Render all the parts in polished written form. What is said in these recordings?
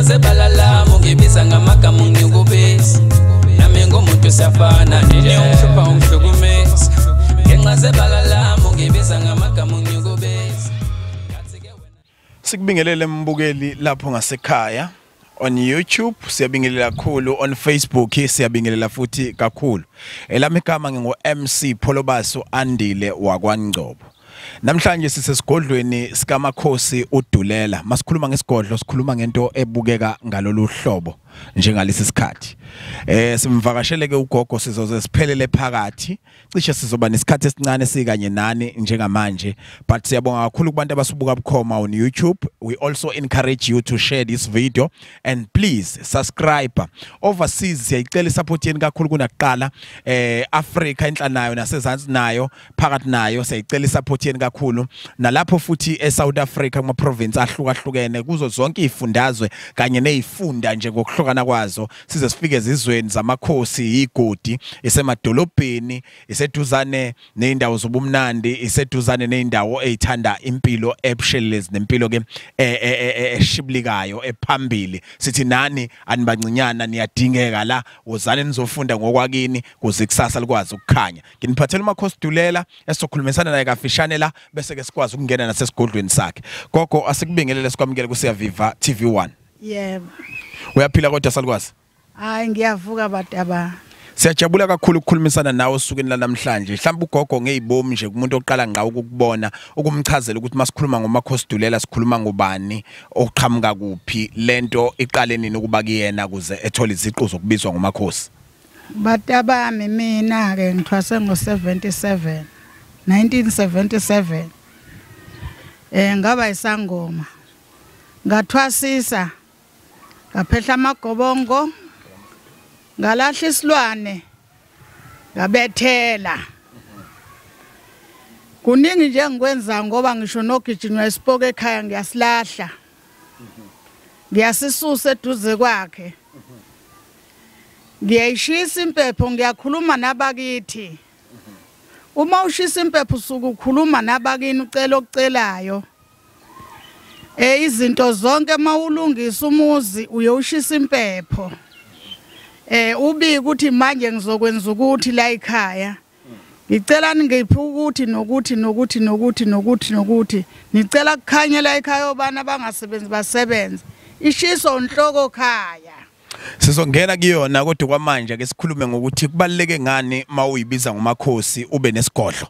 zebalala ungibiza ngamagama ungikubisa nami ngumuntu siyafana nje ungihlupha ungihlukumeza ngenxa zebalala ungibiza ngamagama ungikubisa. Sikubingelele mbukeli lapho ngasekhaya on YouTube, siyabingelela kakhulu on Facebook, siyabingelela futhi kakhulu. Elami igama ngingu MC Pholobaso Andile wakwaNgcobo. Namhlanje sisesigodlweni sikaMakhosi uDulela. Masikhuluma ngesigodlo sikhuluma ngento ebukeka ngalolu hlobo njengalesi sikhathi. Simvakashele ke ugogo, sizoze siphelele phakathi. Cishe sizoba nesikhathi esincane sikanye nani njengamanje, but siyabonga kakhulu kubantu abasibuka bukhoma on YouTube. We also encourage you to share this video and please subscribe. Overseas siyayicela support yenu kakhulu kunakuqala. Africa enhla nayo nasezantsi nayo phakathi nayo siyayicela support yenu kakhulu. Nalapho futhi eSouth Africa kuma province ahlukahlukene kuzo zonke izifundazwe kanye nezifunda nje ngokuhlukana kwazo, size sifike ezizweni zamakhosi, igodi isemadolobheni, iseduzane nezindawo zobumnandi, iseduzane nezindawo ezithanda impilo ebushelelezi nempilo ke eshibilikayo ephambili. Sithi nani anibancinyana, niyadingeka la, wozani nizofunda ngokwakini kuze kusasa likwazi ukukhanya. Nginiphathela uMakhosi Dulela esizokhulumisana naye kafishane la bese ke sikwazi ukungena nasesigodlweni sakhe. Gogo, asikubingelele sikwamukele ku Siyaviva TV1. Yebo. Uyaphila kodwa salukwazi? Hayi, ngiyavuka badaba. Siyajabula kakhulu ukukhulumisana nawe osukwini lanamhlanje. Mhlawumbe ugogo ngezibomi nje kumuntu oqala ngawo ukukubona, ukumchazela ukuthi masikhuluma ngoMakhosi Dulela sikhuluma ngobani, oqhamuka kuphi, lento iqale nini ukuba kuyena kuze ethole iziqu zokubizwa ngoMakhosi. Badabami, mina ke ngithwase ngo-77 1977. Ngaba isangoma. Ngathwasisa, ngaphehla amagobongo, ngalahla isilwane, ngabethela. Kuningi nje engikwenza ngoba ngisho nogijinywa isipoke ekhaya ngiyasilahla, ngiyasisusa eduze kwakhe, ngiyayishisa impepho, ngiyakhuluma nabakithi. Uma ushisa impepho usuke ukhuluma nabakini, ucela okucelayo. Izinto zonke mawulungisa umuzi uyoshisa impepho. Ubike ukuthi manje ngizokwenza ukuthi la ekhaya. Ngicela ningiphe ukuthi nokuthi nokuthi nokuthi nokuthi nokuthi. Ngicela kukhanyela ekhaya obana abangasebenzi basebenze. Ishiso inhloko khaya. Sizongena kuyona kodwa kwamanje ke sikhulume ngokuthi kubaluleke ngani mawuyibiza ngoMakhosi ube nesigodlo.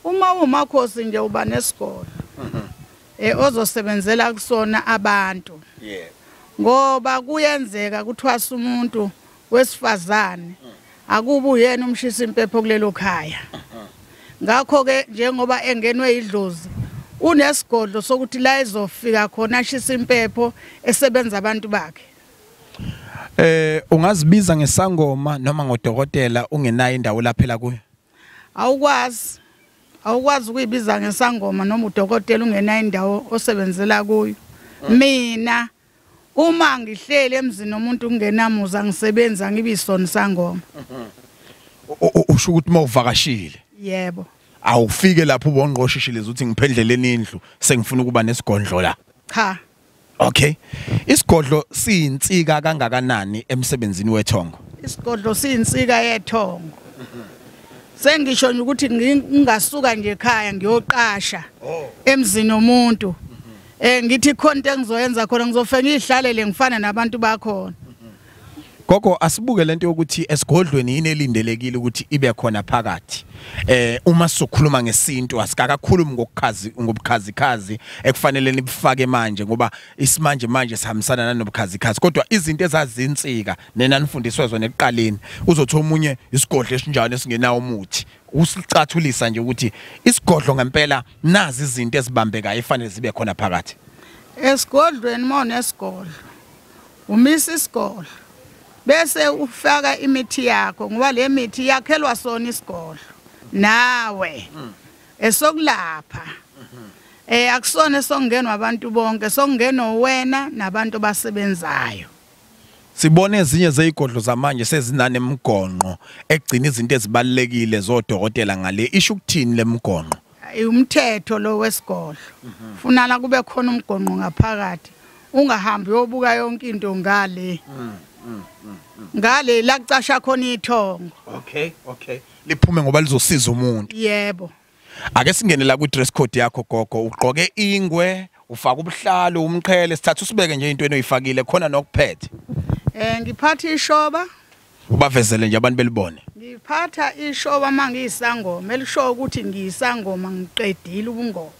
Uma uMakhosi nje uba nesigodlo. Ozosebenzela kusona abantu. Yebo. Ngoba kuyenzeka kuthwasa umuntu wesifazane akuba uyena umshisa impepho kulelo khaya. Ngakho ke njengoba engenwe idlozi unesigodlo sokuthi la ezofika khona ashisa impepho esebenza abantu bakhe. Ungazibiza ngesangoma noma ngodokotela ungenayo indawo laphela kuyo? Awukwazi. Awukwazi ukuyibiza ngesangoma noma udokotela ungenayo indawo osebenzela kuyo. Mina uma ngihleli emzini nomuntu ungenamuza ngisebenza ngibisona sangoma. Usho ukuthi mawuvakashile? Yebo. Awufike lapho ubongqoshishileza uthi ngiphendleleni indlu sengifuna ukuba nesigodlo la? Cha. Okay. Isigodlo siyinsika kangakanani emsebenzini wethongo? Isigodlo siyinsika yethongo. Sengisho nje ukuthi ngingasuka nje ekhaya ngiyoqasha emzini womuntu. Ngithi khona into engizoyenza khona, ngizofika ngihlalele ngifana nabantu bakhona. Gogo, asibuke lento yokuthi esigodlweni yini elindelekile ukuthi ibe khona phakathi. Uma sizokhuluma ngesintu asikakakhulumi ngokukhazi ngobukhazikhazi ekufanele nibufake manje ngoba isimanje manje sihambisana nanobukhazikhazi, kodwa izinto ezazinsika nena nifundiswe zona ekuqaleni. Uzothi omunye isigodlo esinjani esingenawo umuthi, usicathulisa nje ukuthi isigodlo ngempela nazi izinto ezibambekayo efanele zibe khona phakathi. Esigodlweni mawunesigodlo umisa isigodlo bese ufaka imithi yakho, ngoba le mithi yakhelwa sona isigodlo nawe esokulapha. Akusona esongenwa abantu bonke, songenwa wena nabantu basebenzayo. Sibone ezinye zezigodlo zamanje sezinane emgonqo egcina izinto ezibalekile zodokotela ngale. Isho ukuthini lemgonqo? Umthetho lo wesigodlo. Funana kube khona umgonqo ngaphakathi Ungahambi uyobuka yonke into ngale. Ngale la kucasha khona ithongo. Okay, okay. Liphume ngoba lizosiza umuntu. Yebo. Ake singene la ku dress code yakho gogo, ugqoke ingwe, ufaka ubuhlalo, umqhele, sithatha usibeke nje into enoyifakile khona nokuphethe. Ngiphatha ishoba. Ubavezele nje abantu belibone. Ngiphatha ishoba mangiyisangoma, elisho ukuthi ngiyisangoma ngiqedile ubungoma.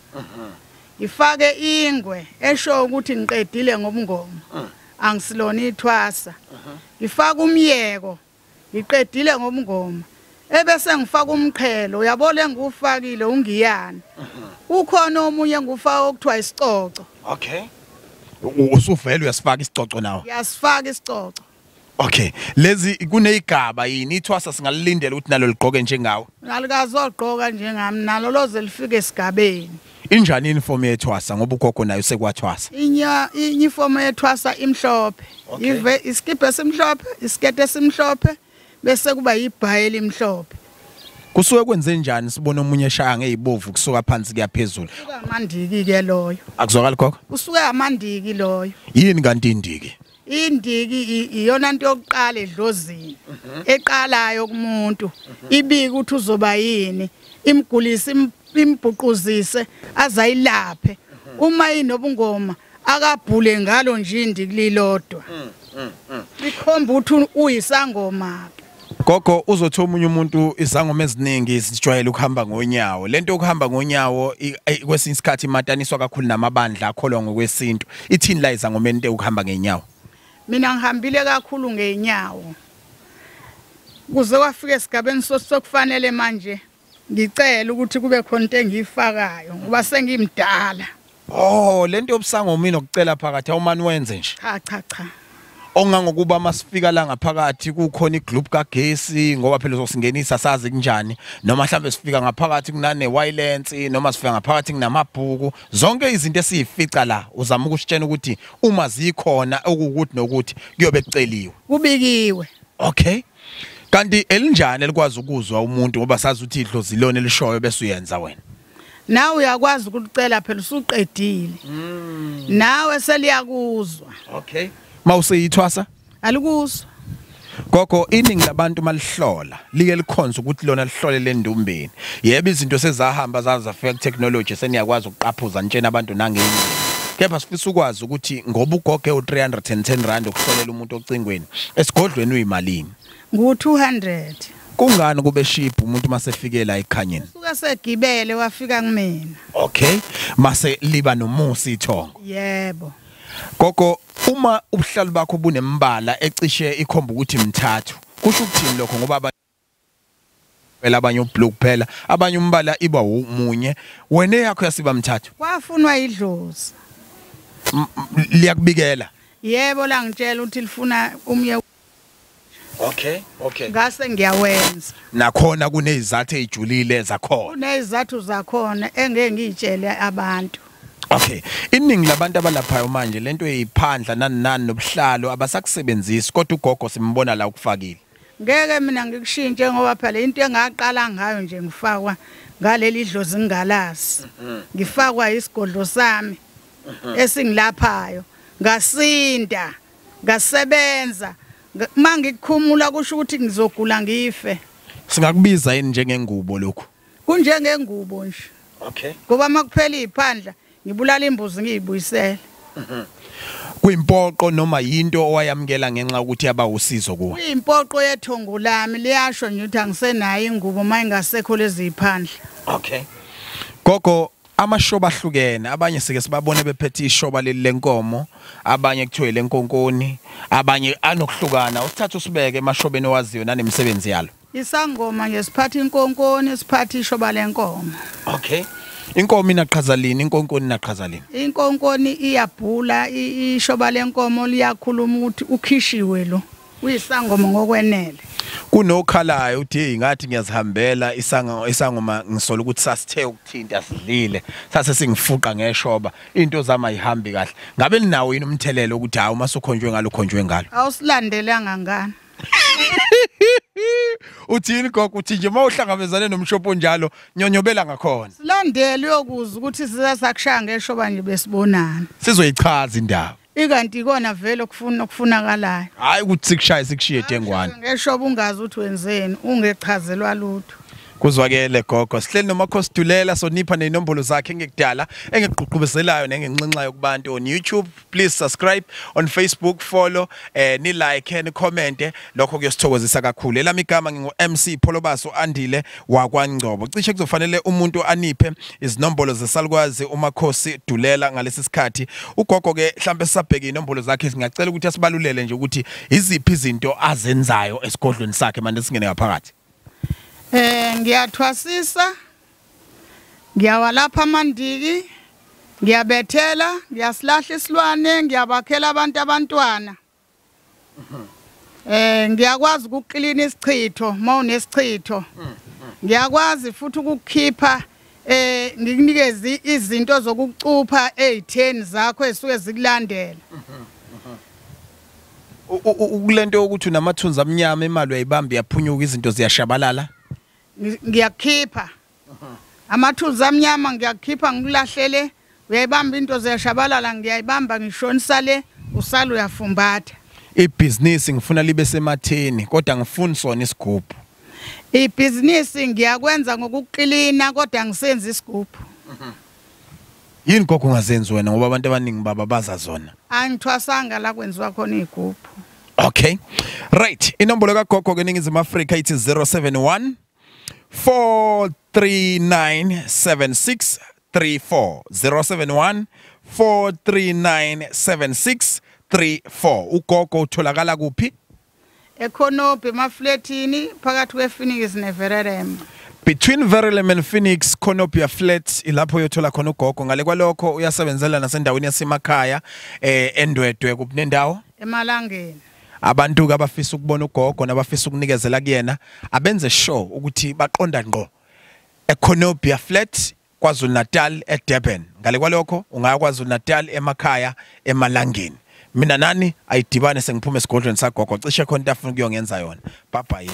Ngifake ingwe esho ukuthi ngiqedile ngobungoma. Angisilona ithwasa. Ngifaka umyeko, ngiqedile ngobungoma. Ebese ngifaka umqhelo, uyabona engufakile ungiyana. Ukhona omunye engufaka okuthiwa isicoco. Okay. Usuvela uyasifaka isicoco nawe. Uyasifaka isicoco. Okay, lezi kuneyigaba yini ithwasa singalilindela ukuthi nalo ligqoke njengawe? Nalikazogqoka njengami, nalo loze lifike esigabeni. Injani uniform yethwasa ngoba ugogo nayo sekwathwasa? Uniform yethwasa imhlophe. Ive iskibhe esimhlophe, isikete esimhlophe, bese kuba ibhayi elimhlophe. Kusuke kwenze njani sibone omunye eshaya ngezibovu kusuka phansi kuya phezulu? Kusuka amandiki ke loyo. Akuzwakali gogo? Kusuka amandiki loyo. Yini kanti indiki? Indiki iyona into yokuqala edlozini eqalayo kumuntu, ibike ukuthi uzoba yini, imgulise, imbhuquzise azayilaphe. Uma inobungoma akabhule ngalo nje indiki lilodwa, likhomba ukuthi uyisangoma. Gogo, uzothi omunye umuntu izangoma eziningi zijwayele ukuhamba ngonyawo. Lento yokuhamba ngonyawo kwesinye isikhathi imataniswa kakhulu namabandla akholwa ngokwesintu. Ithini la izangoma into yokuhamba ngenyawo? Mina ngihambile kakhulu ngenyawo. Kuze kwafika esigabeni sokufanele manje ngicela ukuthi kube khona into engiyifakayo ngoba sengimdala. Oh, lento yobusangoma inokucela phakathi awumani wenze nje. Cha cha cha. Ongangokuba masifika la ngaphakathi kukhona igroup kagesi ngoba phela uzosingenisa sazi kunjani, noma mhlambe sifika ngaphakathi kunane wireless, noma sifika ngaphakathi kunamabhuku, zonke izinto esizifica la uzama ukusitshena ukuthi uma zikhona okukuthi nokuthi kuyobe kuceliwe, kubikiwe. Okay. Kanti elinjani elikwazi ukuzwa umuntu ngoba sazi ukuthi idlozi lona elishoyo bese uyenza wena? Nawe uyakwazi ukucela phela usuqedile. Nawe seliyakuzwa. Okay. Mawuseyithwasa alikuzwa. Gogo, iningi labantu malihlola like likhonza ukuthi lona lihlole lendumbeni. Yebo, izinto sezahamba zazafika technology, seniyakwazi ukuqaphuza nitshena abantu nangeni. Kepha sifisa ukwazi ukuthi ngoba ugoge u310 rand ukuhlolela umuntu ocingweni, esigodlweni uyimalini? Ngu200. Kungani kube ship umuntu masefike la ekhanyeni? Usuka segibele wafika kumina. Okay, mase liba nomusi ithongo. Yebo. Gogo, uma ubuhlalu bakho bunembala ecishe ikhomba ukuthi mthathu, kusho ukuthini lokho? Ngoba phela abanye ublue kuphela, abanye umbala iba umunye, wena yakho yasiba mthathu. Kwafunwa idlozi. Liyakubikela? Yebo, la ngitshela ukuthi lifuna umye. Okay, okay. Ngase ngiyawenza. Nakhona kunezizathu ezijulile zakhona. Kunezizathu zakhona engeke ngiyitshele abantu. Okay, iningi labantu abalaphayo manje lento eyiphandla nani nani nobuhlalo abasakusebenzisi, kodwa ugogo simbona la ukufakile. Ngeke mina ngikushintshe ngoba phela into engaqala ngayo nje ngifakwa ngaleli dlozi ngingalazi. Ngifakwa isigodlo sami esingilaphayo, ngasinda, ngasebenza. Mangikukhumula kusho ukuthi ngizogula ngife. Singakubiza yini njengengubo lokhu? Kunjengengubo nje. Okay. Ngoba makuphela iphandla ngibulala imbuzi ngiyibuyisele. Kuyimpoqo noma yinto owayamkela ngenxa ukuthi yaba usizo kuwe? Kuyimpoqo yethongo lami, liyasho nje ukuthi angisenayo ingubo mayingasekho lezi iphandla. Okay. Gogo, amashoba ahlukene, abanye sike sibabone bephethe ishoba leli lenkomo, abanye kuthiwe lenkonkoni, abanye anokuhlukana. Usithatha usibeke emashobeni owaziyo nanemsebenzi yalo. Isangoma nje siphatha inkonkoni, siphatha ishoba lenkomo. Okay. Inkomo inaqhaza lini, inkonkoni inaqhaza lini? Inkonkoni iyabhula, ishoba lenkomo liyakhuluma ukuthi ukhishiwe lo. Uyisangoma ngokwenele. Kunokhalayo uthi hey ngathi ngiyazihambela isangoma ngisola ukuthi sasithe ukuthinta sidlile sase singifuqa ngeshoba into zami ayihambi kahle. Ngabe linawo yini umthelelo ukuthi hawu masukhonjwe ngalo khonjwe ngalo? Awusilandelanga ngani? Uthini gogo, uthi nje mawuhlangabezane nomshopo njalo nyonyobela ngakhona. Silandele uyokuza ukuthi sizasakushaya ngeshoba nje besibonana. Sizoyichaza indaba. Ikanti ikona vele okufuna okufunakalayo. Hayi ukuthi sikushaye sikushiye dengwane. Ngeshoba ungazi ukuthi wenzeni, ungechazelwa lutho. Kuzwakele gogo. Sihleli noMakhosi Dulela, sonipha nenombolo zakhe engekudala engigqugqubezelayo nengenxenxayo kubantu on YouTube. Please subscribe on Facebook, follow, ni like, ni comment, lokho kuyosithokozisa kakhulu. Elami igama ngingu MC Pholobaso Andile wakwaNgcobo. Cishe kuzofanele umuntu aniphe izinombolo zesalukwazi uMakhosi Dulela ngalesi sikhathi. Ugogo ke mhlambe sisabheka inombolo zakhe, singacela ukuthi asibalulele nje ukuthi iziphi izinto azenzayo esigodlweni sakhe manje singene ngaphakathi. Ngiyathwasisa, ngiyawalapha amandiki, ngiyabethela, ngiyasilahla isilwane, ngiyabakhela abantu abantwana. Ngiyakwazi ukuklina isichitho mawunesichitho. Ngiyakwazi futhi ukukhipha ngikunikeze izinto zokucupha ezitheni zakho ezisuke zikulandela. Ukulento ukuthi unamathunzi amnyama, imali uyayibamba iyaphunyuka, izinto ziyashabalala. Ngiyakhipha amathunzi amnyama, ngiyakhipha ngikulahlele, uyayibamba into ziyashabalala, ngiyayibamba ngishonisa le, usala uyafumbatha. Ibhizinisi ngifuna libe sematheni kodwa ngifuni sona isigubhu. Ibhizinisi ngiyakwenza ngokuklina kodwa ngisenza isigubhu. Yini gogo ungazenzi wena ngoba abantu abaningi baba baza zona? Angithwasanga la kwenziwa khona igubhu. Okay. Right, inombolo kagogo ke eNingizimu Afrika ithi 071 439 7634, 071 439 7634. Ugogo utholakala kuphi? Ekhonobhi emafletini phakathi kwePhoenix neVerelem. Between Verulam and Phoenix, Cornubia Flats, ilapho uyothola khona ugogo. Ngale kwalokho uyasebenzela nasendaweni yasemakhaya, eNdwedwe kuphi nendawo? Emalangeni. Abantu ke abafisa ukubona ugogo nabafisa ukunikezela kuyena abenze sure ukuthi baqonda ngqo eCornubia Flat, KwaZulu Natal, eDurban. Ngale kwalokho ungaya KwaZulu Natal emakhaya emalangeni. Mina nani ayidibane sengiphuma esigodlweni sagogo, cishe khona into afuna ukuyongenza yona. Bye bye.